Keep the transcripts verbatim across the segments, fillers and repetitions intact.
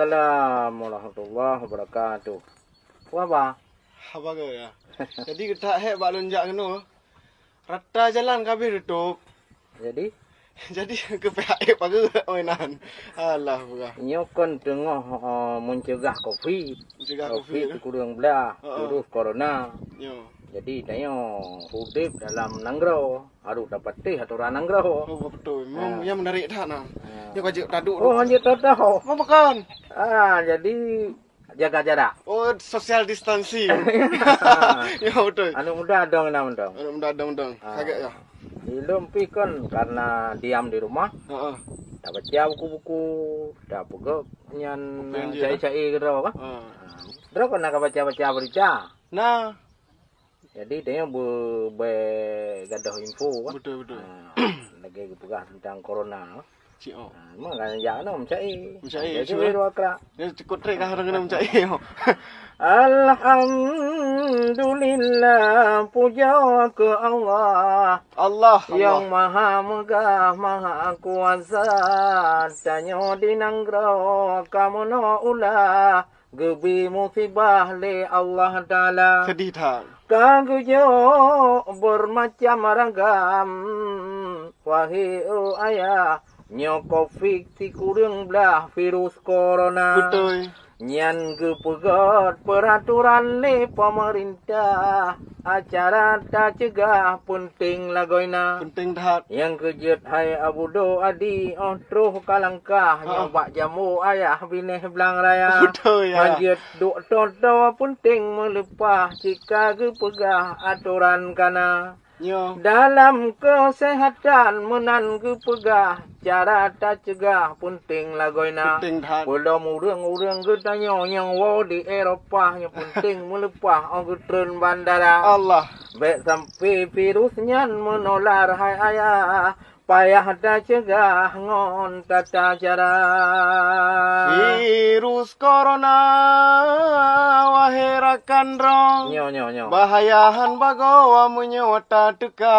Assalamualaikum warahmatullahi wabarakatuh. Apa khabar? Haba gaya. Jadi geutak hek bak lôn jak keunoe. Rata jalan ka habéh tutôp. Jadi? Jadi keu pihak ék pageue mainan. Alah, peugah. Nyoe kon teungoh, eh, mencegah covid. Mencegah covid, covid ya? Sikureueng blah, heeh, virus corona. Yo. Jadi tanyoe udép dalam nanggroe, harôh tapatéh atoran nanggroe. Oh, betul. Memang, ha, yang menarik that nah. Ha. Nyoe ka jeuet taduk. Oh, tu. Hanjeuet taduk. Apa bukan? Ah, jadi jaga jarak. Oh, social distancing. Ya, betul. Aneuk muda dong na mantong. Aneuk muda dong, dong. Ah. Sagét ya. Ilôn pih kon karena diam di rumah. Heeh. Tabaca buku-buku, tapeugah nyan. Apa yang dia? Cai-cai keudroe kan? Ah. Ah. Droe kon na ka baca-baca berita. Nah. Jadi, tanyoe be-, be-, gadoh info kan. Betul, betul. Ha, lagèe geupeugah tentang corona. Cik, oh. Ha, memang kan jak nyoe meucai. Meucai, jadi, cuba. Dua kerak. Dia cukup trek kah orang kena meucai. Alhamdulillah, puja keu Allah. Allah, Allah. Nyang Maha Meugah, Maha Kuasa. Tanyoe di nanggroe ka meunoe ulah. Geubri musibah lé Allah Taala. Sedih that. Ka geujok beumacam ragam, wahé ayah, nyoe covid sikureueng blah virus corona. Beutôi. Nyan geupeugöt peuratoran lé peumeurintah, acara taceugah peunteng lagoina. Peunteng that. Nyang keujeuet hai Abudo Adi, 'oh troh ka langkah, ha, nyoe bak jambo ayah binéh blang raya. Beutôi, ya. Hanjeuet duek toe-toe peunteng meuleupah, cit ka geupeugah atoran kana. Nyoe. Dalam keuseuhatan meunan geupeugah, cara taceugah peunteng lagoina. Peunteng that. Peulom ureueng-ureueng geutanyoe nyang woe di Eropa nyoe peunteng meuleupah 'oh geutreun bandara. Allah. Bèk sampai virus nyan meunolar hai ayah, payah taceugah ngon tata cara. Virus corona, wahé rakan droe. Nyoe, nyoe, nyoe. Bahaya han bagoe meunyoe tateuka.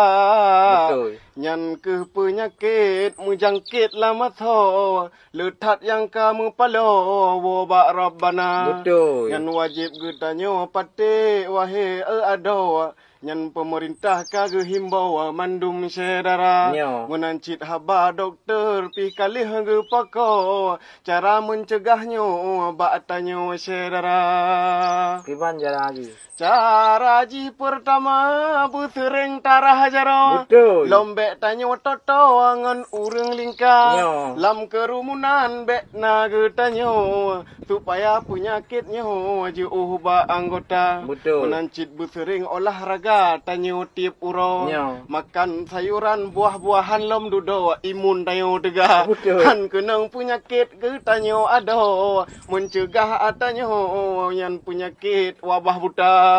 Beutôi. Nyan keuh peunyakét meujangkét lam asoe, le that nyang ka meupaloe woe bak Rabbana. Beutôi. Nyan wajéb geutanyoe paték, wahé adoe. Nyan peumeurintah ka geuhimbau mandum syedara. Nyoe. Meunan cit haba dokto pih ka lheueh geupakoe cara meuncegah nyoe bak tanyoe syedara. Kiban cara jih? Cara jih peurtama, beuseuréng tarhah jaroe. Beutôi. Lom bèk tanyoe toe-toe ngon ureueng lingka. Nyoe. Lam keurumunan bèk na geutanyoe. Supaya peunyakét nyoe jiôh bak anggota. Beutôi. Meunan cit beuseuréng olahraga tanyoe tiep uroe. Nyoe. Makan sayuran, buah-buahan lom dudoe, imun tanyoe teuga. Beutôi. Han keunong peunyakét geutanyoe adoe, meuncegah atanyoe nyan peunyakét wabah buta.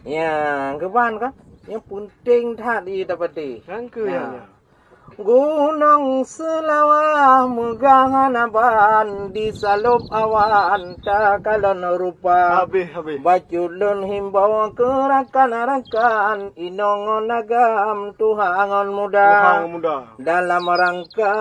Nyang keuban kan, nyang peunteng that di tapeuti. Nyang keu nyang. Gunong Seulawah meugah hana ban, disalôb awan takalon rupa. Habéh, habéh. Bacut lôn himbau keu rakan-rakan, inong ngon agam, tuha ngon muda. Tuha ngon muda. Dalam rangka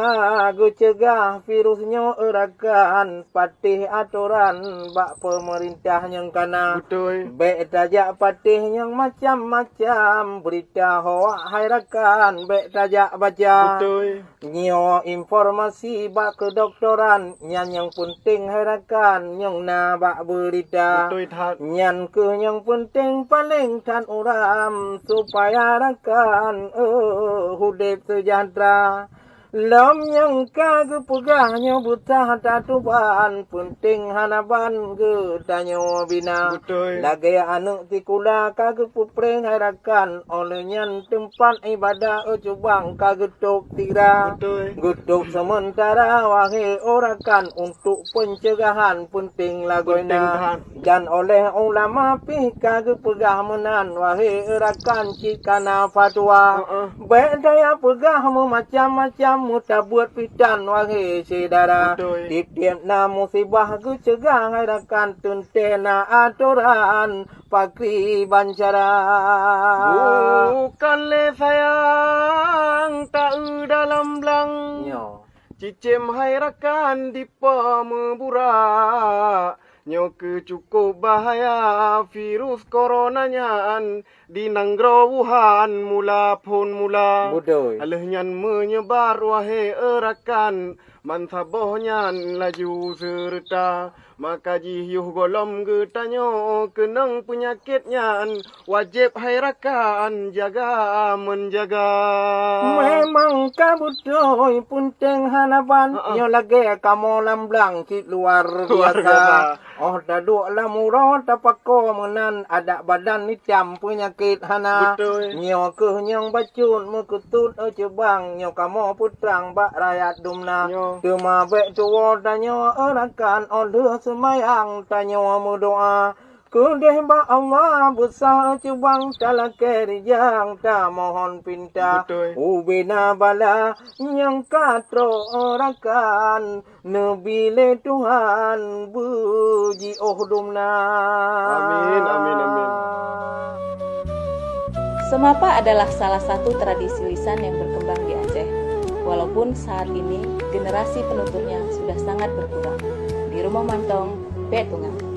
geuceugah virus nyoe rakan, patéh atoran bak peumeurintah nyang kana. Beutôi. Bèk tajak patéh nyang macam-macam, beurita hoak hai rakan bèk tajak baca. Beutôi. Nyoe informasi bak keudoktoran, nyan nyang peunteng hai rakan nyang na bak beurita. Beutôi that. Nyan keuh nyang peunteng paleng that uram, supaya rakan, eh, udép seujahteura. Lom nyang ka geupeugah nyoe beutah tatuban, peunteng hana ban geutanyoe bina. Beutôi. Lagèe aneuk sikula ka geupeupreh hai rakan, óh lheueh nyan teumpat ibadah u Cubang ka geutôb sira. Beutôi. Geutôb seumeuntara wahé rakan untuk peuncegahan peunteng lagoina. Peunteng that. Dan oleh ulama pih ka geupeugah meunan, wahé rakan cit kana fatwa. Heeh. Bèk daya peugah meumacam-macam, meutabeuet pitan, wahé syedara. Beutôi. Tiep-tiep na musibah geuceugah hai rakan, teuntèe na atoran pakriban cara. Bukan lé sayang taeu dalam blang. Nyoe. Cicém hai rakan dipo meuburak, nyoe keuh cukup bahaya virus corona nyan di nanggroe Wuhan mula phon mula. Beutôi. Lheueh nyan meunyebar wahé e rakan, mansaboh nyan laju seureuta. Maka jih yoh gohlom geutanyoe keunong peunyakét nyan, wajéb hai rakan jaga menjaga. Memang ka beutôi peunteng hana ban, Heeh. nyoe lagée kamoe lam blang cit luar Luar biasa. biasa. Oh taduek lam uroe tapako meunan adak badan itam peunyakét hana. Beutôi. Nyoe keuh nyang bacut meukeusut e cubang nyoe kamoe peutrang bak rakyat dumna. Nyoe. Teuma bék tuwoe tanyoe e rakan óh lheueh seumayang tanyoe meudoá. Keudeh bak Allah beusah cubang talakée rijang tamohon pinta. Beutôi. Ubena bala nyang ka trok e rakan neubi lé Tuhan beujiôh dumna. Amin, amin, amin. Seumapa adalah salah satu tradisi lisan yang berkembang di Aceh. Walaupun saat ini generasi penuturnya sudah sangat berkurang. Di Rumoh Mantong, Bét Bunga.